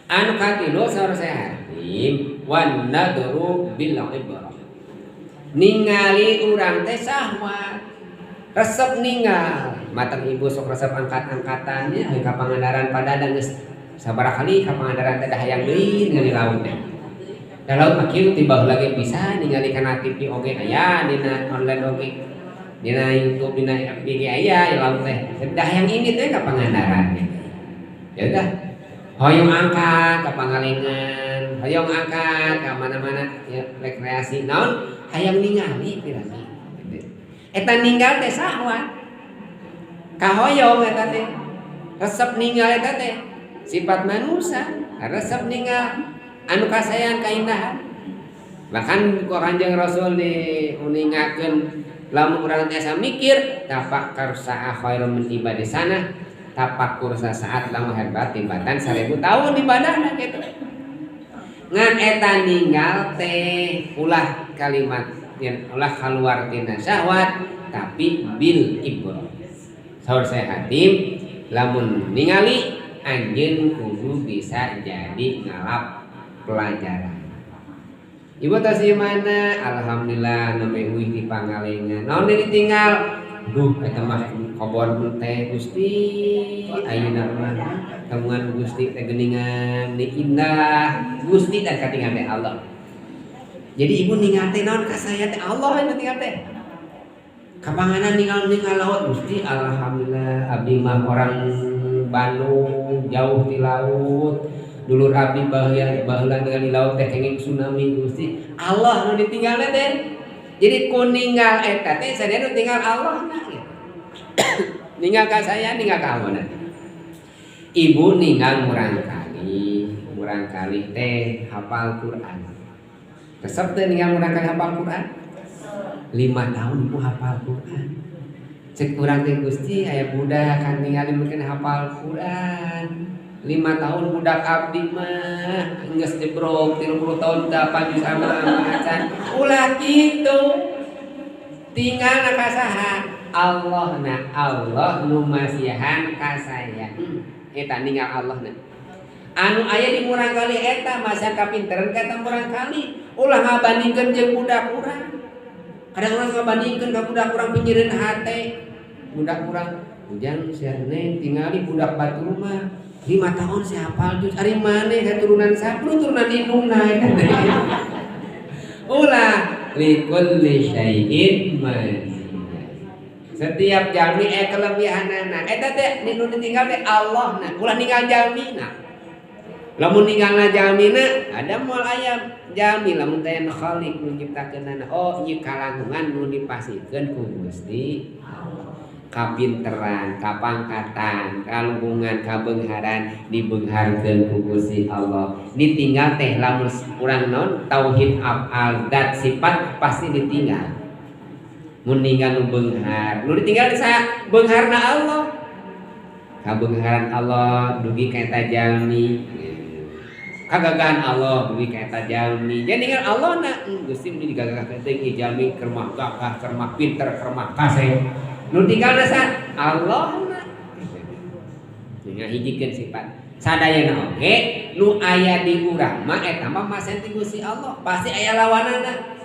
Anu katilu, saur Syekh Hatim, wan nadru bil ibrah. Ningali urang teh syahwat, resep ninggal. Matang ibu sok resep angkat-angkatannya ka Pangandaran, pada geus sabaraha kali ka Pangandaran teh, hayang deui ningali laut teh. Da laut mah kieu, ti baheula ge bisa ningali kana TV oge aya, dina online oge, dina YouTube, dina FB ge aya laut teh. Da hayang ini teh ka Pangandaran gitu. Ya udah, hoyong angkat ka Pangalengan, hoyong angkat ka mana-mana ya, rekreasi naon, hayang ningali piragi. Eta ninggal teh sahwat, kahoyong eta teh, resep ninggal. Eta teh sifat manusia, resep ninggal anu kasayan, kaindahan. Bahkan ku Kanjeng Rasul diuningakeun, lamun urang tiasa mikir, tafakur sa'ah khairum min ibadah sanah, tafakur saat lamun hebat tibatan 1000 tahun ibadahna gitu. Ngan eta ninggal teh ulah kalimat yang ulah keluar tina syahwat, tapi bil ibrah. Saur Syekh Hatim, lamun ningali anjeun kudu bisa jadi ngalap pelajaran. Ibu tos di mana? Alhamdulillah nembe uih di Pangalengan. Naon ditinggal? Duh, eta mah kobon teh, Gusti, ayeuna mah temuan Gusti teh geuningan ni indah Gusti, dan katingal teh Allah. Jadi ibu ninggal teh naon ka saya teh Allah anu tinggal teh. Kapanganan ninggal, ninggal laut, Gusti, alhamdulillah abdi mah orang Bandung, jauh di laut. Dulur abdi baheula baheula ninggal di laut teh kenging tsunami. Gusti Allah nu ditinggal teh. Jadi ku ninggal eta teh sadaya nu tinggal Allah na gitu. Ninggal ka saya, ninggal ka Allah. Ibu ninggal murang kali teh hafal Quran. Resep teh ninggal murang kali hafal Quran? 5 tahun ibu hafal Quran. Cek urang teh, Gusti, aya budak kan ningali mungkin hafal Quran 5 tahun, budak abdi mah geus jebrok 30 tahun dapat juz amma acan. Ulah kitu. Tinggal ka saha? Allah na. Allah nu masihan ka saya eta ninggal Allah na anu aya di murang kali eta masa kapinteran kata murang kali. Ulah ngabandingkeun jeung budak urang. Kadang urang ngabandingkeun ka budak urang, pinyieun hate budak urang. Ujang sia, Neng, tingali budak batur mah 5 tahun saya hafal juz, ari maneh keturunan 10 turunan indungna. Ulah, likulli syai'in maziyah. Setiap jalmi kelebihanana. Eta teh nu ditinggal teh Allah na, ulah ninggal jalmina. Lamun ninggalna jalmina ada moal aya jalmi lamun teh khalik nu nyiptakeunana. Oh, ieu kalangkungan nu dipasihkeun ku Gusti, kapinteran, kapangkatan, kalungkungan, kabeungharan dibeungharkeun ku Gusti Allah. Ditinggal teh lamun urang non tauhid afal dat sifat pasti ditinggal. Mun ninggal nu beunghar, nu ditinggal sa beungharna Allah. Kabeungharan Allah dugi ka eta jalmi. Kagagahan Allah dugi ka eta jalmi. Jadi ninggal Allah na, Gusti nu digagahkeun teh jalmi keur mah gagah, keur mah pinter, keur mah kasep. Nu tinggal sa Allah na. Tinggal hijikeun sifat. Sadayana oge nu aya di urang mah eta mah masihan ti Gusti Allah. Pasti aya lawanana.